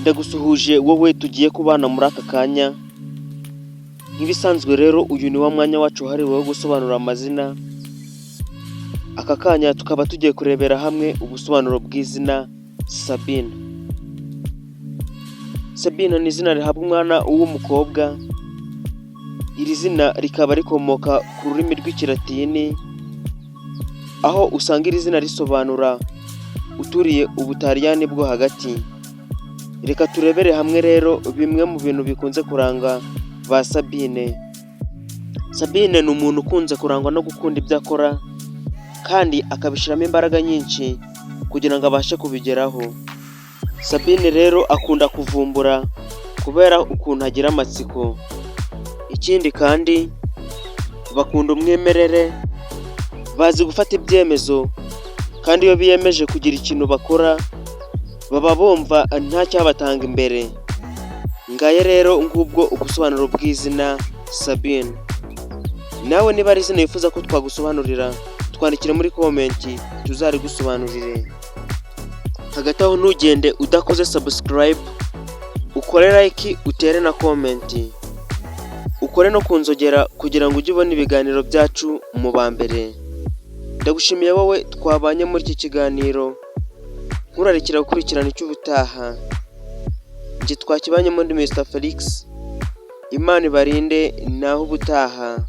Ndagusuhuje wowe tugiye kubana muri aka kanya. Nk'ibisanzwe rero, uyu ni wo mwanya wacu wahariwe wo gusobanura amazina. Aka kanya tukaba tugiye kurebera hamwe ubusobanuro bw'izina Sabine. Sabine ni izina rihabwa umwana w'umukobwa. Iri zina rikaba rikomoka ku rurimi rw'Ikilatini, aho usanga iri zina risobanura uturiye Ubutaliyani bwo hagati. Reka turebere hamwe rero bimwe mu bintu bikunze kuranga ba Sabine. Sabine ni umuntu ukunze kurangwa no gukunda ibyo akora kandi akabishyiramo imbaraga nyinshi kugira ngo abashe kubigeraho. Sabine rero akunda kuvumbura kubera ukuntu agira amatsiko. Ikindi kandi bakunda umwimerere, bazi gufata ibyemezo, kandi iyo biyemeje kugira ikintu bakora baba bumva nta cyabatanga imbere. Ngaye rero ngubwo ubusobanuro bw'izina Sabine. Nawe niba ari izina wifuza ko twagusobanurira, twandikire muri comment tuzarigusobanurire. Hagati aho ntugende udakoze subscribe, ukore like, utere na comment, ukore no ku nzogera kugira ngo ujye ubona ibiganiro byacu mu ba mbere. Ndagushimiye wowe twabanye muri iki kiganiro, nkurarikira gukurikirana icy'ubutaha. Njye twakibanyemo ndi Mr Felix, Imana ibarinde, naho ubutaha.